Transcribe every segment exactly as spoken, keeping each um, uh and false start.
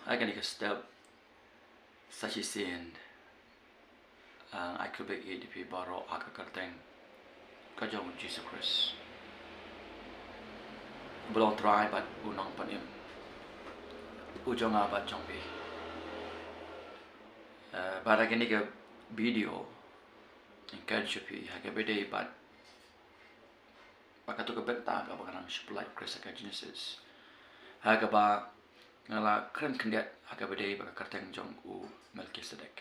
Ha kane ka step, sa shisien, ah, nga ai khublei ïa phi baroh ha ka kyrteng ka jong u Jisu Khrist. Ba long Trai bad u Nongpynim, u jong nga bad jong phi. Eh, bad ha kane ka video, nga kren sha phi ha kaba ïadei bad, bad kato ka bynta kaba ka nang shu pynlait Khrist ha ka Genesis, ha kaba nga la kren khyndiat ha kaba ïadei bad ka kyrteng jong u Melkisedek.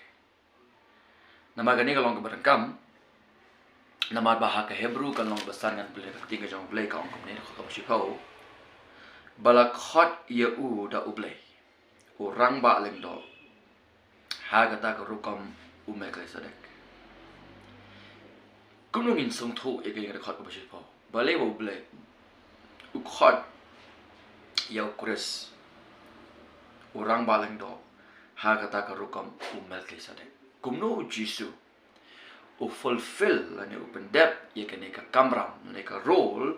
Namar kane ka long kaba donkam, namar ba ha ka Hebru ka long ba san ngan pule ka ktien ka jong u Blei, ka ong kumne, ka khot kaba shiphew: Ba la khot ïa u da u Blei, u Rangbah Lyngdoh, ha kata ka rukom u Melkisedek. Kumno ngin sngewthuh ïa kane ka dkhot kaba shiphew? Balei ba u Blei u khot ïa u Khrist, u Rangbah Lyngdoh, ha kata ka rukom u Melkisedek? Kumno u Jisu u fulfill lane u pyndep ïa kane ka kamram lane ka role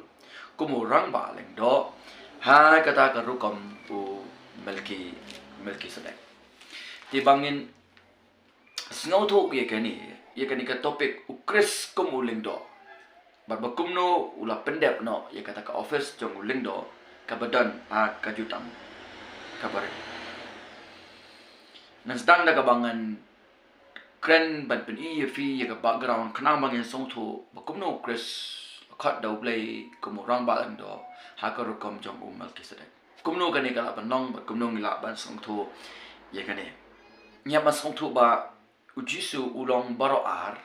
kum u Rangbah Lyngdoh ha kata ka rukom u Melki-, Melkisedek? Te ba ngin sngewthuh ïa kane, ïa kane ka topic, u Khrist kum u Lyngdoh, bad ba kumno u la pyndep noh ïa kata ka office jong u Lyngdoh kaba don ha ka Jutang kaba Rim. Ngan sdang da kaba ngan kren ban pyni ïa phi ïa ka background khnang ba ngin sngewthuh ba kumno u Khrist u khot da u Blei kum u Rangbah Lyngdoh ha ka rukom jong u Melkisedek. Kumno kane ka lah ban long bad kumno ngi lah ban sngewthuh ïa kane? Ngi hap ban sngewthuh ba u Jisu u long baroh ar.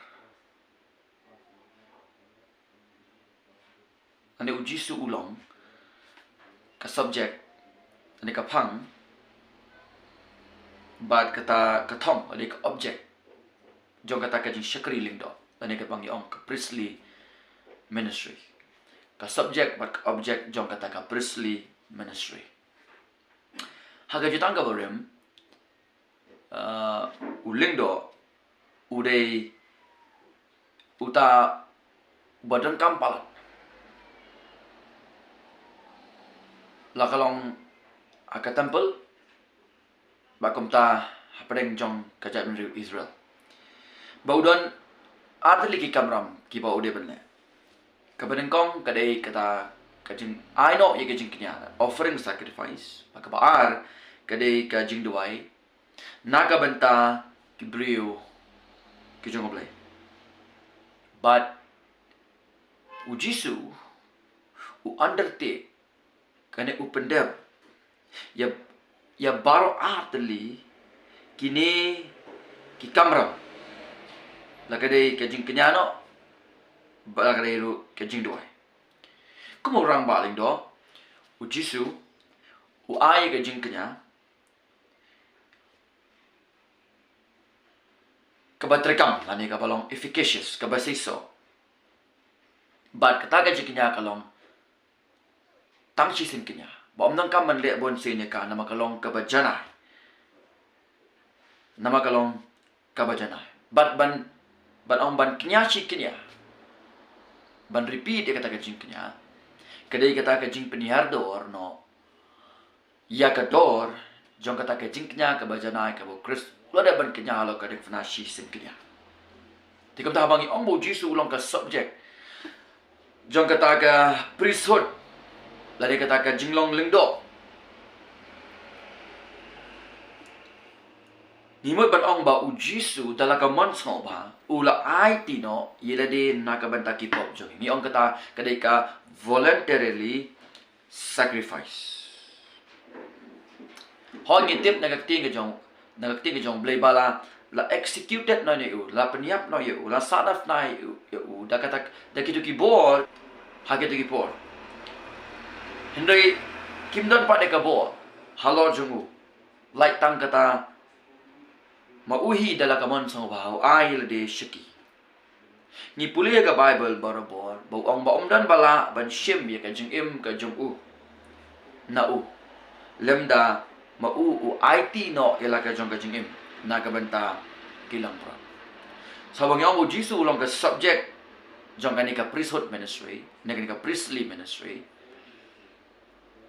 Lane u Jisu u long ka subject, lane ka phang, bad kata ka thong, lane ka object jong kata ka jingshakri lyngdoh, lane kaba ngi ong ka priestly ministry. Ka subject bad ka object jong kata ka priestly ministry. Ha ka Jutang kaba Rim, uh, u Lyngdoh u dei uta uba donkam palat, la ka long ha ka temple bad kumta hapdeng jong ka jaitbynriew Israel. Ba u don artylli ki kamram kiba u dei ban leh. Kaba nyngkong ka dei kata ka jingai noh ïa ka jingkñia, offering sacrifice. Bad kaba ar ka dei ka jingduwai na ka bynta ki briew ki jong u Blei. Bad u Jisu u undertake, kane u pyndep ïa, ïa baroh artylli kine ki kamram. La ka dei ka jingkñia noh, bad la ka dei ruh ka jingduwai. Kum u Rangbah Lyngdoh, u Jisu u ai ka jingkñia kaba treikam, lane kaba long efficacious, kaba seisoh. Bad kata ka jingkñia ka long tang shisien kñia, ba ym donkam ban leh bun sien ïa ka, namar ka long kaba janai. Namar ka long kaba janai. Bad ban, ban ong ban kñia shi kñia, ban repeat ïa kata ka jingkñia, ka dei kata ka jingpynhiar dor noh ïa ka dor jong kata ka jingkñia kaba janai kaba u Khrist u la dep ban kñia halor ka diengphna shisien kñia. Te kumta haba ngi ong ba u Jisu u long ka subject jong kata ka priesthood, lane kata ka jinglong lyngdoh, ngi mut ban ong ba u Jisu da la ka mon sngewbha u la aiti noh ïa lade na ka bynta ki pop jong ngi. Ngi ong kata ka dei ka voluntarily sacrifice. Hooid, ngi tip na ka ktien ka jong, na ka ktien ka jong u Blei ba la, la executed noh ïa u, la pynïap noh ïa u, la sah na phna ïa u, ïa u da kata, da kito ki bor ha kito ki por. Hynrei kim don pat de ka bor halor jong u, lait tang kata ma u hi da la ka mon sngewbha u ai lade sha ki. Ngi pule ïa ka Baibl barabor ba u ong ba ym don ba lah ban shim ïa ka jingim ka jong u na u, lymda ma u u aiti noh ïa la ka jong ka jingim na ka bynta ki langbrot. Sa ba ngi ong ba u Jisu u long ka subject jong kane ka priesthood ministry, ne kane ka priestly ministry,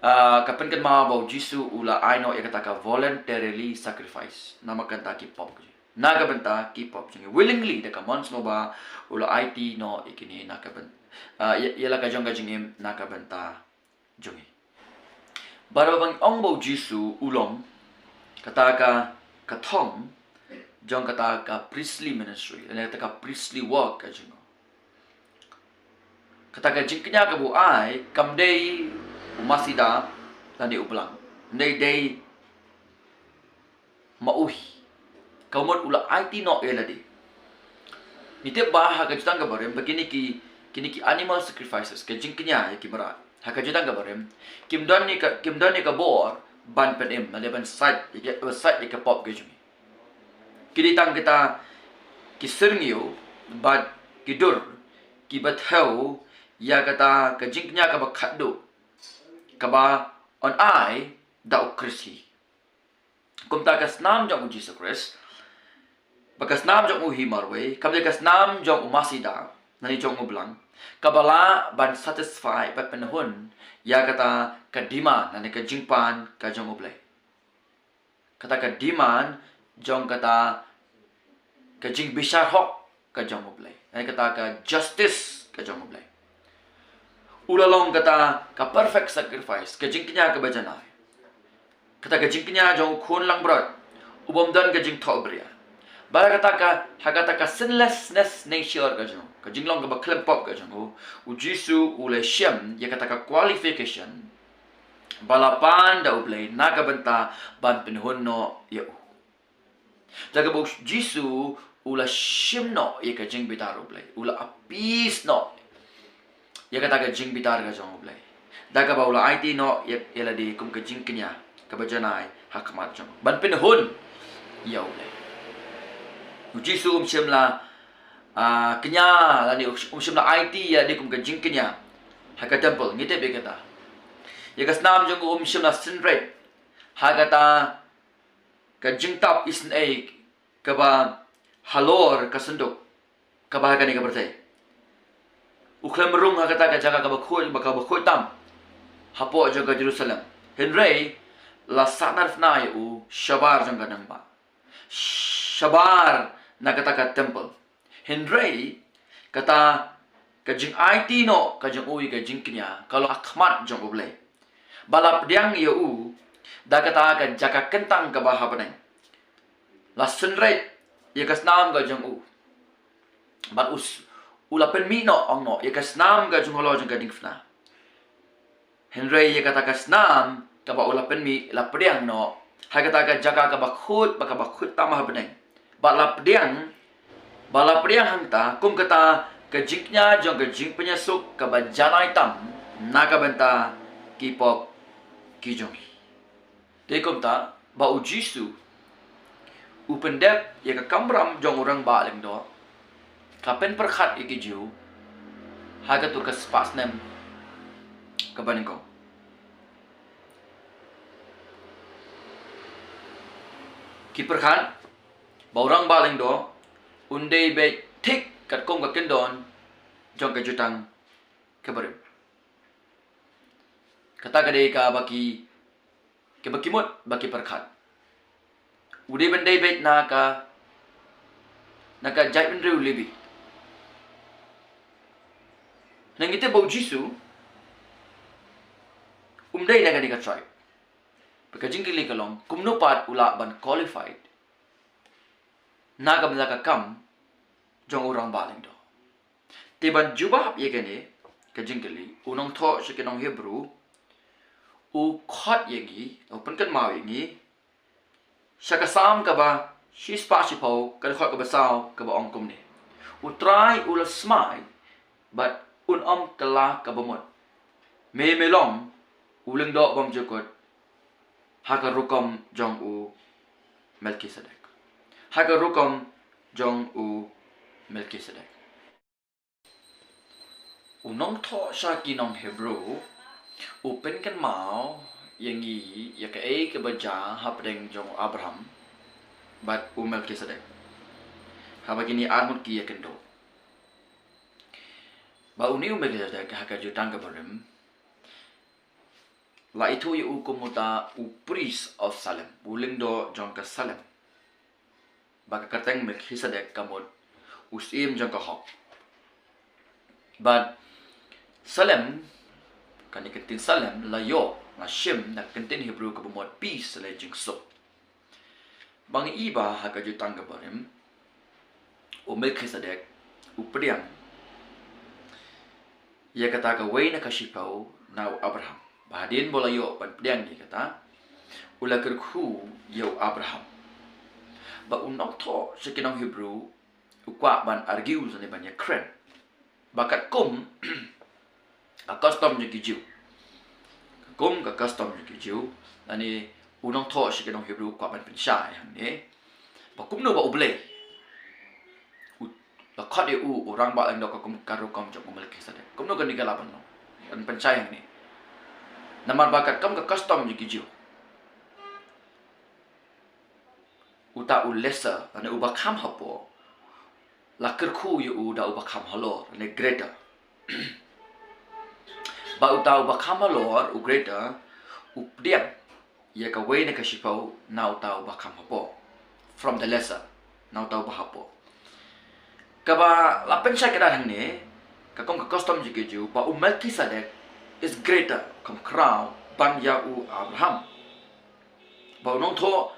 ah, ka pynkynmaw ba u Jisu u la ai noh ïa kata ka voluntarily sacrifice. Namar kata ki pop. Na ka bynta ki pop jong ngi. Willingly, da ka mon sngewbha, u la aiti noh ïa kine na ka byn-, ah, ïa, ïa la ka jong ka jingim na ka bynta jong ngi. Bad ba ngi ong ba u Jisu u long kata ka, ka thong jong kata ka priestly ministry, lane kata ka priestly work ka jong u. Kata ka jingkñia kaba u ai kam dei u masi da lane u blang. Kam dei, dei ma u hi. Ka mut u la aiti noh ïa lade. Ngi tip ba ha ka Jutang kaba rim ba kine ki, kine ki animal sacrifices, ka jingkñia ïa ki mrad, ha ka Jutang kaba rim kim don ïa ka, kim don ïa ka bor ban pynim, lane ban sait ïa ka, ban sait ïa ka pop ka jong ngi. Ki dei tang kita ki syrngiew bad ki dur kiba thew ïa kata ka jingkñia kaba khatduh kaba yn ai da u Khrist hi. Kumta ka snam jong u Jisu Khrist, ba ka snam jong u hi marwei, kam dei ka snam jong u masi da lane jong u blang, kaba lah ban satisfy, ban pynhun ïa kata ka demand lane ka jingpan ka jong U Blei. Kata ka demand jong kata ka jingbishar hok ka jong U Blei, lane kata ka justice ka jong U Blei. U la long kata ka perfect sacrifice, ka jingkñia kaba janai. Kata ka jingkñia jong u khun langbrot u bym don ka jingthohbria. Bad ha kata ka, ha kata ka sinlessness nature ka jong u, ka jinglong kaba khlem pop ka jong u, u Jisu u la shim ïa kata ka qualification ba la pan da U Blei na ka bynta ban pynhun noh ïa u. Da kaba u Jisu u la shim noh ïa ka jingbitar U Blei, u la appease noh ïa kata ka jingbitar ka jong U Blei, da kaba u la aiti noh ïa, ïa lade kum ka jingkñia kaba janai ha khmat jong u ban pynhun ïa U Blei. U Jisu um shym la, ah, kñia lane um shym la aiti ïa lade kum ka jingkñia ha ka temple, ngi tip ïa kata. Ïa ka snam jong u um shym la synreit ha kata ka jingtap isynei kaba halor ka synduk kaba ha kane ka pyrthei. U khlem rung ha kata ka jaka kaba khuid, ba kaba khuid tam hapoh jong ka Jerusalem. Hynrei la sahnarphna ïa u shabar jong ka nongbah, shabar na kata ka temple. Hynrei kata ka jingaiti noh ka jong u ïa ka jingkñia ka long ha khmat jong U Blei, ba la pdiang ïa u da kata ka jaka kyntang kaba ha bneng. La synreit ïa ka snam ka jong u, bad u s-, u la pynmih noh, ong noh, ïa ka snam ka jong u halor jong ka diengphna. Hynrei ïa kata ka snam kaba u la pynmih la pdiang noh ha kata ka jaka kaba khuid, ba kaba khuid tam ha bneng. Ba la pdiang, ba la pdiang hangta kum kata ka jingkñia jong ka jingpynïasuk kaba janai tam na ka bynta ki pop ki jong ngi. Te kumta ba u Jisu u pyndep ïa ka kamram jong u rangbah lyngdoh, ka pynpyrkhat ïa ki Jiw ha katu ka spah snem kaba nyngkong. Ki pyrkhat ba u rangbah lyngdoh un dei beit thik katkum ka kyndon jong ka Jutang kaba rim. Kata ka dei kaba ki, kaba ki mut, ba ki pyrkhat. U dei ban dei beit na ka, na ka jaitbynriew Levi. Nangta ba u Jisu um dei na kane ka tribe. Ba ka jingkylli ka long, kumno pat u lah ban qualified na ka bynta ka kam jong u rangbah lyngdoh. Te ban jubab ïa kane ka jingkylli, u nongthoh sha ki nong Hebru u khot ïa ngi, u pynkynmaw ïa ngi sha ka Salm kaba shispah shiphew, ka dkhot kaba saw, kaba ong kumne: U Trai u la smai bad un ym kylla kaba mut. Me me long u lyngdoh bymjukut ha ka rukom jong u Melkisedek. Ha ka rukom jong u Melkisedek. U nongthoh sha ki nong Hebru u pynkynmaw ïa ngi ïa kaei kaba jia hapdeng jong u Abraham bad u Melkisedek, haba kine arngut ki ïakynduh. Ba une u Melkisedek ha ka Jutang kaba rim la ithuh ïa u kum uta u priest of Salem, u lyngdoh jong ka Salem. Ba ka kyrteng Melchizedek ka mut u syiem jong ka hok. Bad Salem, kane ka ktien Salem la ïoh, la shim na ka ktien Hebrew kaba mut peace lane jingsuk. Ba ngi i ba ha ka Jutang ka Barim, u Melchizedek u pdiang ïa kata kawei na ka shiphew na u Abraham. Ba hadien ba u la ïoh ban pdiang ïa kata, u la kyrkhu ïa u Abraham. Ba u nongthoh sha ki nong Hebrew u kwah ban argue lane ban ïakren. Ba katkum ka custom jong ki Jiw. Katkum ka custom jong ki Jiw, lane u nongthoh sha ki nong Hebrew u kwah ban pynshai hangne. Ba kumno ba U Blei u la khot ïa u, u rangbah lyngdoh katkum ka rukom jong u Melchizedek. Kumno kane ka lah ban long, ban pynshai hangne. Namar ba katkum ka custom jong ki Jiw, uta u lesser, lane uba kham hapoh, la kyrkhu ïa u da uba kham halor, lane greater. Ba uta uba kham halor, u greater, u pdiang ïa kawei na ka shiphew na uta uba kham hapoh. From the lesser, na uta uba hapoh. Kaba la pynshai kdar hangne, katkum ka custom jong ki Jiw, ba u Melchizedek is greater, u kham khraw ban ïa u Abraham. Ba u nongthoh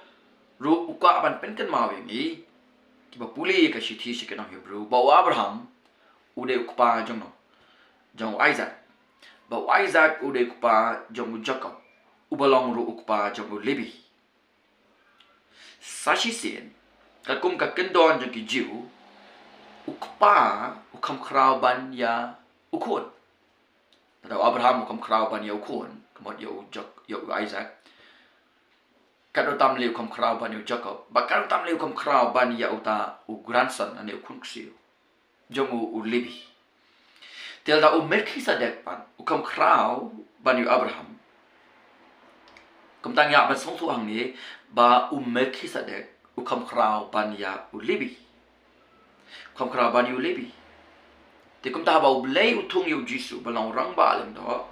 ruh u kwah ban pynkynmaw ïa ngi kiba pule ïa ka shithi sha ki nong Hebrew, ba u Abraham u dei u kpa jong no, jong u Isaac. Ba u Isaac u dei u kpa jong u Jacob, uba long ruh u kpa jong u Levi. Sa shisien, katkum ka kyndon jong ki Jiw, u kpa u kham khraw ban ïa u khun. Lada u Abraham u kham khraw ban ïa u khun, ka mut ïa u Jak-, ïa u Isaac, katno tam lei u kham khraw ban ïa u Jacob, ba katno tam lei u kham khraw ban ïa uta u grandson, lane u khun ksiew jong u, u Levi. Te lada u Melchizedek pat u kham khraw ban ïa u Abraham, kumta ngi hap ban sngewthuh hangne ba u Melchizedek u kham khraw ban ïa u Levi. U kham khraw ban ïa u Levi. Te kumta haba U Blei u thung ïa u Jisu ban long u rangbah lyngdoh,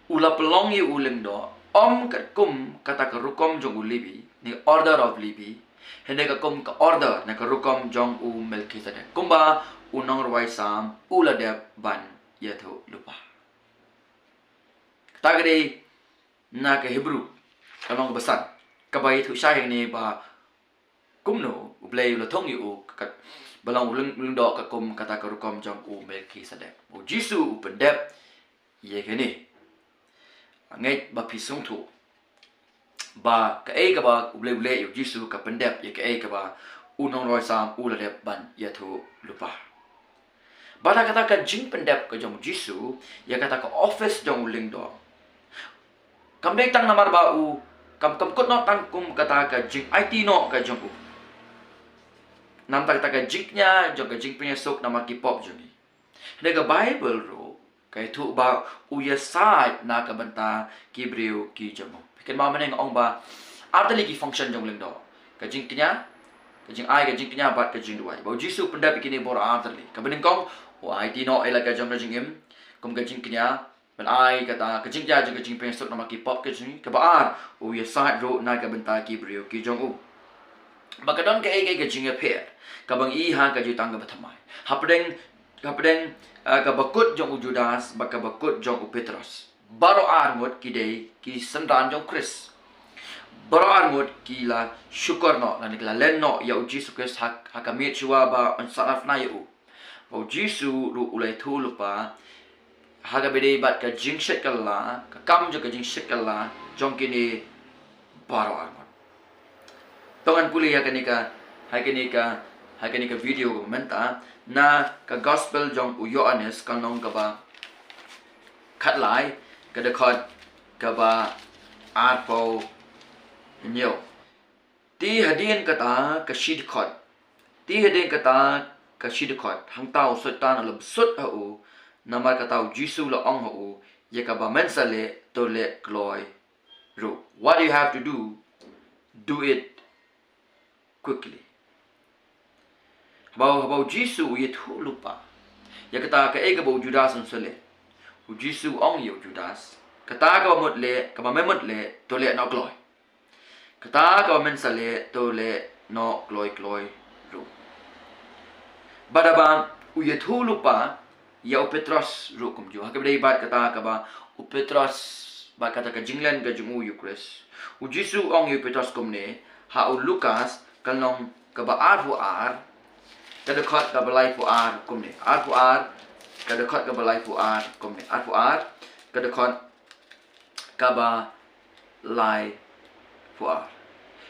u la pynlong ïa u lyngdoh ym katkum kata ka rukom jong u Levi, ne order of Levi, hynrei katkum ka order ne ka rukom jong u Melchizedek, kumba u nongrwai Salm u la dep ban ïathuh lypa. Kata ka dei na ka Hebrew, ka lynnong kaba san, kaba ïathuh shai hangne ba kumno U Blei u la thung ïa u kat-, ba long u lyng-, lyngdoh katkum kata ka rukom jong u Melchizedek. U Jisu u pyndep ïa kane. Ngeit ba phi sngewthuh ba kaei kaba U Blei u leh ïa u Jisu ka pyndep ïa kaei kaba u nongrwai Salm u la dep ban ïathuh lypa. Bad ha kata ka jingpyndep ka jong u Jisu ïa kata ka office jong u lyngdoh, kam dei tang namar ba u, kam, kam kut noh tang kum kata ka jingaiti noh ka jong u. Namar kata ka jingkñia jong ka jingpynïasuk namar ki pop jong ngi. Hynrei ka Baibl ruh ka ïathuh ba u ïasaid na ka bynta ki briew ki jong u. Phi kynmaw mynne nga ong ba ar tylli ki function jong u lyngdoh. Ka jingkñia, ka jingai, ka jingkñia bad ka jingduwai. Ba u Jisu u pyndep ïa kine baroh ar tylli. Kaba nyngkong, u aiti noh ïa la ka jong ka jingim, kum ka jingkñia, ban ai kata ka jingkñia jong ka jingpynïasuk namar ki pop ka jong ngi. Kaba ar, u ïasaid ruh na ka bynta ki briew ki jong u. Ba ka don kaei kaei ka jingïapher kaba ngi i ha ka Jutang kaba thymmai. Hapdeng, hapdeng, ah, ka bakut jong u Judas bad ka bakut jong u Petros, baroh ar ngut ki dei ki synran jong u Khrist. Baroh ar ngut ki la shukor noh lane ki la len noh ïa u Jisu Khrist ha, ha ka miet shuwa ba un sah naphna ïa u. Ba u Jisu ruh u la ïathuh lypa ha kaba ïadei bad ka jingshit kylla, ka kam jong ka jingshit kylla jong kine baroh ar ngut. To ngan pule ha kane ka, ha kane ka, ha kane ka video kaba mynta na ka Gospel jong u Ïoannis, ka lynnong kaba khatlai, ka dkhot kaba arphew hynñiew. Te hadien kata ka shi dkhot, te hadien kata ka shi dkhot, hangta u Soitan u la bsut ha u, namar kata u Jisu u la ong ha u, ïa kaba men sa leh to leh kloi ruh. What you have to do, do it quickly. Haba, haba u Jisu u ïathuh lypa ïa kata kaei kaba u Judas un sa leh, U Jisu u ong ïa u Judas, kata kaba mut leh, kaba me mut leh, to leh noh kloi. Kata kaba men sa leh, to leh noh kloi kloi ruh. Bad haba u ïathuh lypa ïa u Petros ruh kumjuh. Ha kaba ïadei bad kata kaba u Petros bad kata ka jinglen ka jong u ïa u Khrist, u Jisu u ong ïa u Petros kumne, ha u Lukas ka lynnong kaba arphew ar, ka dkhot kaba laiphew ar kumne. Arphew ar, ka dkhot kaba laiphew ar kumne. Arphew ar, ka dkhot kaba laiphew ar.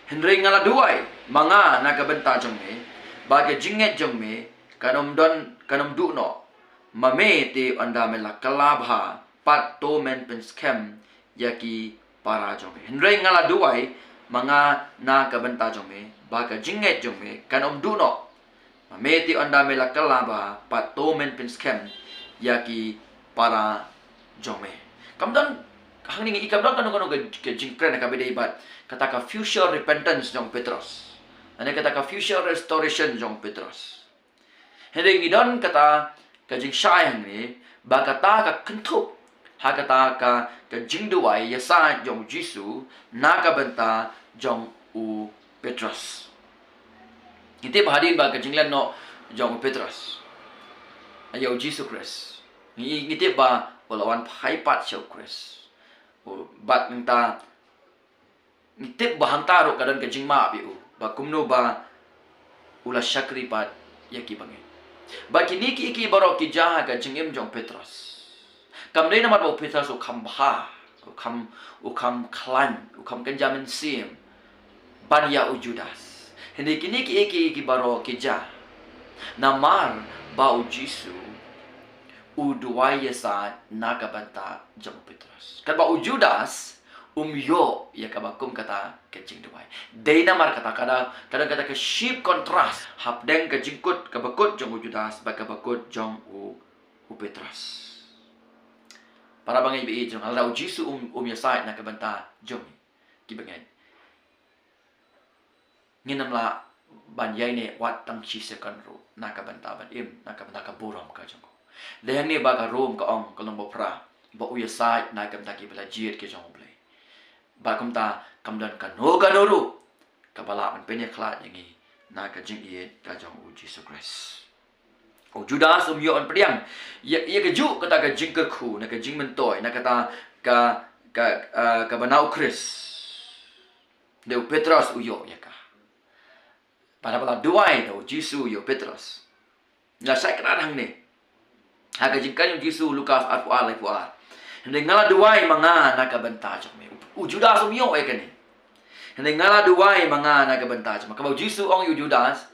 Hynrei nga la duwai ma nga na ka bynta jong me, ba ka jingngeit jong me kan ym don, kan ym duh noh. Ma me te ynda me la kylla bha pat, to men pynskhem ïa ki para jong me. Hynrei nga la duwai ma nga na ka bynta jong me, ba ka jingngeit jong me kan ym duh noh. Ma me te ynda me la kylla bha pat, to men pynskhem ïa ki para jong me. Kam don, hangne ngi i kam don kano kano ka, ka jingkren kaba ïadei bad kata ka future repentance jong u Petros, lane kata ka future restoration jong u Petros. Hynrei ngi don kata ka jingshai hangne ba kata ka kynthup ha kata ka, ka jingduwai ïasaid jong u Jisu na ka bynta jong u Petros. Ngi tip ba hadien ba ka jinglen noh jong u Petros ïa u Jisu Khrist, ngi, ngi tip ba u la wan phai pat sha u Khrist. U, bad nangta ngi tip ba hangta ruh ka don ka jingmap ïa u, ba kumno ba u la shakri pat ïa ki bangeit. Ba kine kiei kiei baroh ki jia ha ka jingim jong u Petros. Kam dei namar ba u Petros u kham bha, u kham, u kham khlaiñ, u kham kynja mynsiem ban ïa u Judas. Hynrei kine kiei kiei baroh ki jia namar ba u Jisu u duwai ïasaid na ka bynta jong u Petros. Katba u Judas um ïoh ïa kaba kum kata ka jingduwai. Dei namar kata ka da, ka da kata ka sharp contrast hapdeng ka jingkut kaba kut jong u Judas bad kaba kut jong u, u Petros. Para bangeit ba ïeit jong nga, lada u Jisu um, um ïasaid na ka bynta jong ngi ki bangeit, ngin ym lah ban ïaineh wat tang shi second ruh na ka bynta ban im, na ka bynta ka burom ka jong u. Dei hangne ba ka Rom ka ong, ka lynnong ba phra, ba u ïasaid na ka bynta kiba la jied ki jong U Blei. Bad kumta kam don kano kano ruh kaba lah ban pynïakhlad ïa ngi na ka jingïeit ka jong u Jisu Khrist. U Judas um ïoh ban pdiang ïa, ïa kajuh kata ka jingkyrkhu, na ka jingmyntoi, na kata ka, ka, ah, kaba na u Khrist. Dei u Petros u ïoh ïa ka. Bad haba la duwai da u Jisu ïa u Petros, nga shait kynad hangne ha ka jingkren u Jisu, Lukas arphew ar, laiphew ar. Hynrei nga la duwai ma nga na ka bynta jong me. U, u Judas um ïoh ïa kane. Hynrei nga la duwai ma nga na ka bynta jong me. Kaba u Jisu ong ïa u Judas,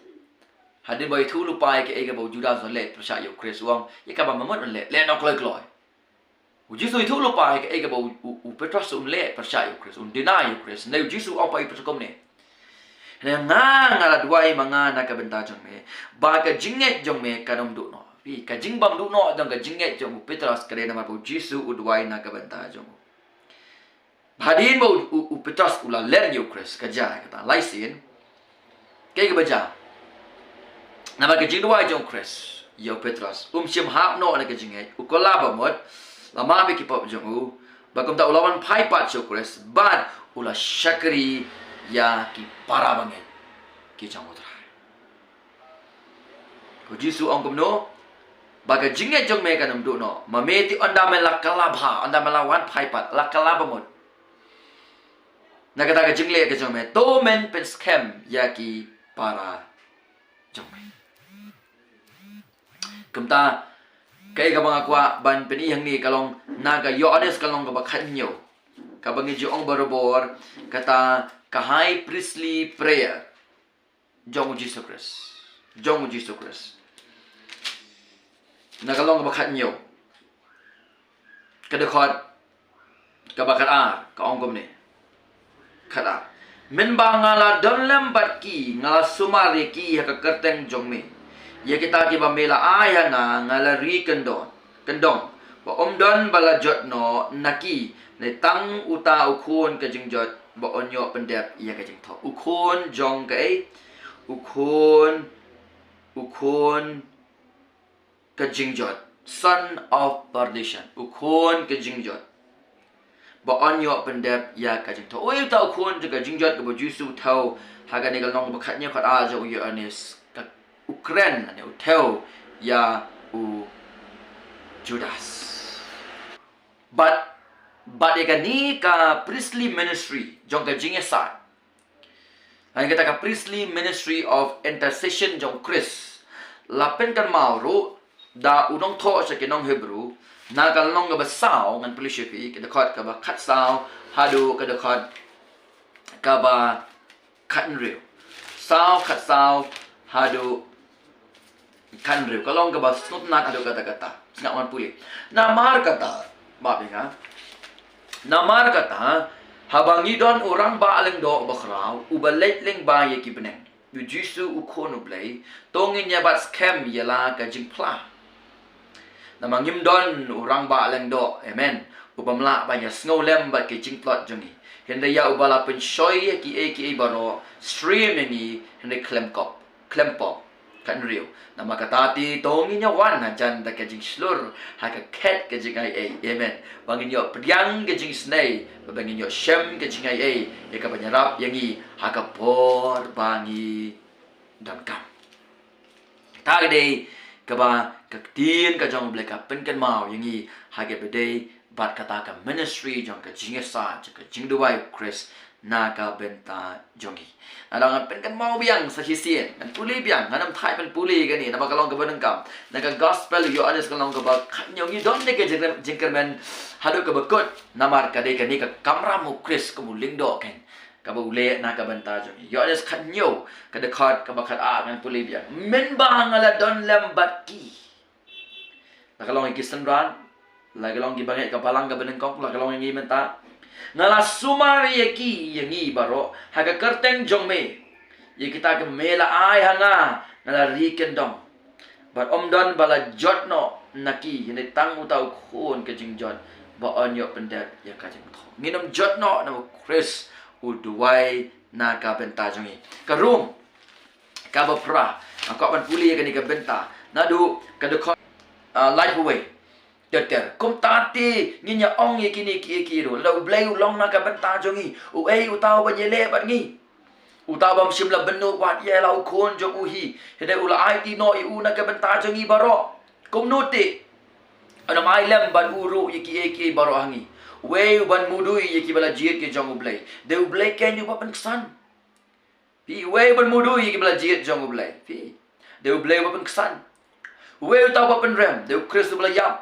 hadien ba u ïathuh lypa ïa kaei kaba u Judas un leh pyrshah ïa u Khrist, u ong, ïa kaba me mut un leh, leh noh kloi kloi. U Jisu u ïathuh lypa ïa kaei kaba u, u, u Petros un leh pyrshah ïa u Khrist, un deny ïa u Khrist. Hynrei u Jisu u ong pat ïa u Petros kumne, hynrei nga, nga la duwai ma nga na ka bynta jong me, ba ka jingngeit jong me kan ym duh noh. Phi, ka jingbym duh noh jong ka jingngeit jong u Petros ka dei namar ba u Jisu u duwai na ka bynta jong u. Hadien ba u, u, u Petros u la len ïa u Khrist, ka jia kata, lai sien. Kaei kaba jia? Namar ka jingduwai jong u Khrist ïa u Petros, um shym hap noh na ka jingngeit, u kylla ba mut, la map ïa ki pop jong u, bad kumta u la wan phai pat sha u Khrist, bad u la shakri ïa ki para bangeit ki jong u Trai. U Jisu u ong kumno? Ba ka jingngeit jong me kan ym duh noh. Ma me te ynda me la kylla bha, ynda me la wan phai pat, la kylla ba mut na kata ka jingleh ka jong me, to men pynskhem ïa ki para jong me. Kumta, kaei kaba nga kwah ban pyni hangne ka long na ka Ïoannis ka lynnong kaba khathynñiew, kaba ngi ju ong barabor, kata ka high priestly prayer jong u Jisu Khrist. Jong u Jisu Khrist. Na ka lynnong kaba khathynñiew, ka dkhot kaba khatar, ka ong kumne. Khatar. Mynba nga la don lem bad ki, nga la sumar ïa ki ha ka kyrteng jong me. Ïa kita kiba me la ai ha nga, nga la ri kyndon, kyndong, ba ym don ba la jot noh na ki, ne tang uta u Khun ka jingjot, ba un ïoh pyndep ïa ka jingthoh. U Khun jong kaei? U Khun, u Khun ka jingjot. Son of perdition, u khun ka jingjot, ba yn ïoh pyndep ïa ka jingthoh. Uei uta u khun jong ka jingjot kaba u Jisu u thew? Ha kane ka lynnong ba khathynñiew khatar jong u Ïoannis, ka u kren ne u thew ïa u Judas. Bad, bad ïa kane ka priestly ministry jong ka jingïasaid, ha kata ka priestly ministry of intercession jong Khrist, la pynkynmaw ruh da u nongthoh sha ki nong Hebru, na ka lynnong kaba saw, ngan pule sha phi, ka dkhot kaba khatsaw haduh ka dkhot kaba khathynriew. Saw, khatsaw haduh khathynriew. Ka long kaba sngewtynnat haduh katta katta. Sngap ngan pule. Namar kata, ba phi nga. Namar kata, haba ngi don u rangbah lyngdoh bakhraw, uba leit lyngba ïa ki bneng, u Jisu u Khun u Blei, to ngin ïa bat skhem ïa la ka jingphla. Namar ngim don u rangbah lyngdoh, amen, u bym lah ban ïa sngewlem bad ki jingtlot jong ngi, hynrei ïa uba la pynshoi ïa kiei kiei baroh, syriem ïa ngi, hynrei khlem pop, khlem pop. Khathynriew. Namar kata te to ngin ïa wan hajan da ka jingshlur ha ka khet ka jingaiei, amen, ba ngin ïoh pdiang ka jingisynei, ba ngin ïoh shem ka jingaiei ïa kaba ïarap ïa ngi ha ka por ba ngi donkam. Ta ka dei kaba ka ktien ka jong U Blei ka pynkynmaw ïa ngi ha kaba dei bad kata ka ministry jong ka jingïasaid, jong ka jingduwai u Khrist na ka bynta jong ngi. Ngan pynkynmaw biang sa shisien, ngan pule biang, ngan ym thait ban pule kane, namar ka long kaba donkam. Na ka gospel u Ïoannis ka lynnong kaba khathynñiew ngi don ne ka jingkyrmen, jingkyrmen haduh kaba kut, namar ka dei kane ka kamram u Khrist kum u lyngdoh keiñ, kaba u leh na ka bynta jong ngi. Ïoannis khathynñiew, ka dkhot kaba khatar, ngan pule biang. Mynba nga la don lem bad ki, la ka long ïa ki synran, la ka long ki bangeit ka balang kaba nyngkong, la ka long ïa ngi mynta. Nga la sumar ïa ki, ïa ngi baroh ha ka kyrteng jong me. Ïa kita kiba me la ai ha nga, nga la ri kyndong. Bad ym don ba la jot noh na ki, hynrei tang uta u Khun ka jingjot, ba yn ïoh pyndep ïa ka jingthoh. Ngin ym jot noh namar u Khrist u duwai na ka bynta jong ngi. Ka Rom kaba phra, nga kwah ban pule ïa kane ka bynta naduh ka dkhot, ah, laiphew wei ter ter. Kumta te ngin ïa ong ïa kine kiei kiei ruh, lada U Blei u long na ka bynta jong ngi, uei uta uban ïaleh bad ngi? Uta ubym shym la bynnud wat ïa la u Khun jong u hi, hynrei u la aiti noh ïa u na ka bynta jong ngi baroh. Kumno te un ym ai lem bad u ruh ïa kiei kiei baroh ha ngi? Uei uban mudui ïa kiba la jied ki jong U Blei? Dei U Blei keiñ uba pynksan. Phi, uei uban mudui ïa kiba la jied jong U Blei? Phi, dei U Blei uba pynksan. Uei uta uba pynrem? Dei u Khrist uba la ïap.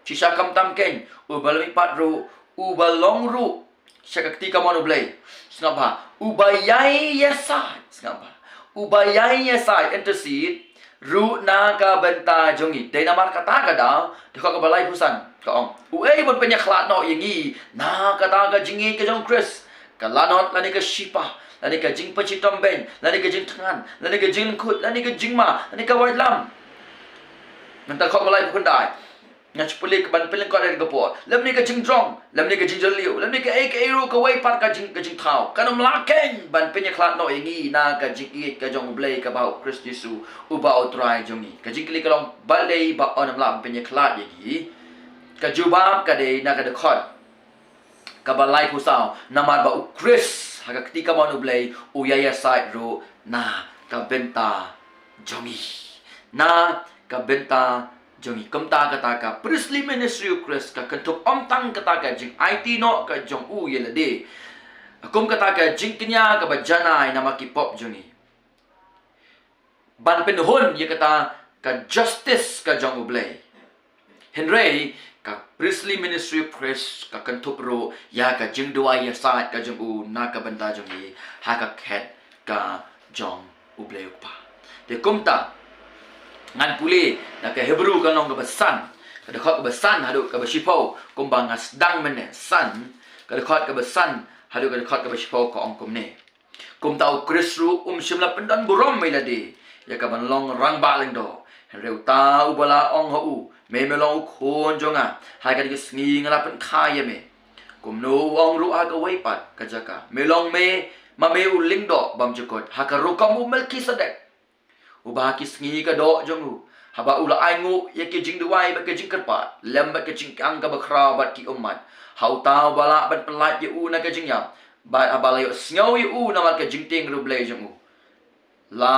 Shisha khamtam keiñ, uba la mihpat ruh, uba long ruh sha ka kti kamon U Blei. Sngap bha, uba ïai ïasaid, sngap bha, uba ïai ïasaid, intercede ruh na ka bynta jong ngi. Dei namar kata ka daw, dkhot kaba laiphew san ka ong, uei uban pynïakhlad noh ïa ngi na kata ka jingïeit ka jong u Khrist? Ka lanot lane ka shipa, lane ka jingpynshitom beiñ, lane ka jingthngan, lane ka jinglyngkhuh, lane ka jingma, lane ka waitlam. Mynta dkhot ba laiphew khyndai. Nga shu pule ka ban pynlyngkot ïa ka por. Lymne ka jingjrong, lymne ka jingjylliew, lymne kaei kaei ruh kawei pat ka jing, ka jingthaw, kan ym lah keiñ ban pynïakhlad noh ïa ngi na ka jingïeit ka jong U Blei kaba ha u Khrist Jisu uba U Trai jong ngi. Ka jingkylli ka long, balei ba yn ym lah ban pynïakhlad ïa ngi? Ka jubab ka dei na ka dkhot kaba laiphew saw, namar ba u Khrist ha ka kti kamon U Blei u ïai ïasaid ruh na ka bynta jong ngi. Na ka bynta jong ngi. Kumta kata ka priestly ministry u Khrist ka kynthup ym tang kata ka jingaiti noh ka jong u ïa lade, kum kata ka jingkñia kaba janai namar ki pop jong ngi, ban pynhun ïa kata ka justice ka jong U Blei. Hynrei ka priestly ministry u Khrist ka kynthup ruh ïa ka jingduwai ïasaid ka jong u na ka bynta jong ngi ha ka khet ka jong U Blei U Kpa. Te kumta, ngan pule na ka Hebru ka lynnong kaba san, ka dkhot kaba san haduh kaba shiphew, kumba nga sdang mynne, san, ka dkhot kaba san haduh ka dkhot kaba shiphew ka ong kumne. Kumta u Khrist ruh um shym la pyndon burom ïa lade ïa ka ban long rangbah lyngdoh, hynrei uta uba la ong ha u, me me long u Khun jong nga, ha kane ka sngi nga la pynkha ïa me. Kumno u ong ruh ha kawei pat ka jaka, me long me, ma me u lyngdoh bymjukut, ha ka rukom u Melkisedek, uba ha ki sngi ka doh jong u Haba u la ainguh ïa ki jingduwai bad ki jingkyrpad lem bad ki jingkang kaba khraw bad ki ummat, ha uta uba lah ban pyllait ïa u na ka jingïap, bad haba la ïohsngew ïa u namar ka jingtieng riewblei jong u, la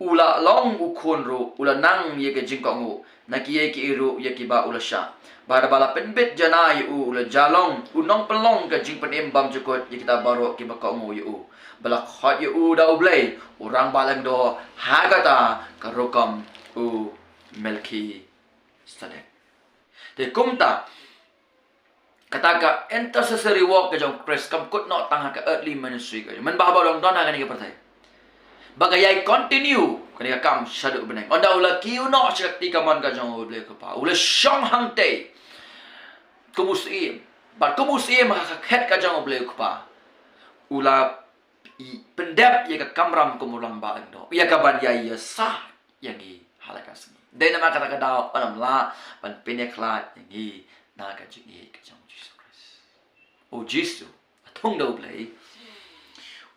u la long u khun ruh, u la nang ïa ka jingkohnguh na kiei kiei ruh ïa kiba u la shah. Bad haba la pynbit jana ïa u, u la jia long u nongpynlong ka jingpynim bymjukut ïa kita baroh kiba kohnguh ïa u, ba la khot ïa u da U Blei, U Rangbah Lyngdoh, ha kata ka rukom u Melkisedek. Te kumta, kata ka intercessory work ka jong Khrist kam kut noh tang ha ka earthly ministry ka jong u. Mynba haba u dang don ha kane ka pyrthei, ba ka ïai continue kane ka kam shaduh bneng. Ynda u la kiew noh sha ka kti kamon ka jong U Blei U Kpa, u la shong hangtei kum u syiem, bad kum u syiem ha ka khet ka jong U Blei U Kpa, u la pyndep ïa ka kamram kum u Rangbah Lyngdoh, ïa kaban ïai ïasah ïa ngi ha la ka sngi. Dei namar kata ka daw un ym lah ban pynïakhlad ïa ngi na ka jingïeit ka jong U Jisu Khrist. U Jisu, a thung da U Blei,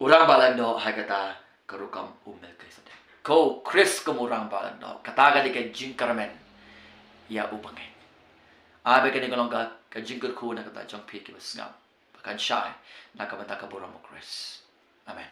U Rangbah Lyngdoh ha kata ka rukom u Melkisedek. Ko Khrist kum U Rangbah Lyngdoh, kata ka dei ka jingkyrmen ïa u bangeit. Ai ba kane ka long ka jingkyrkhu na ka bynta jong phi kiba sngap, ba kan shai na ka bynta ka burom u Khrist. Amen.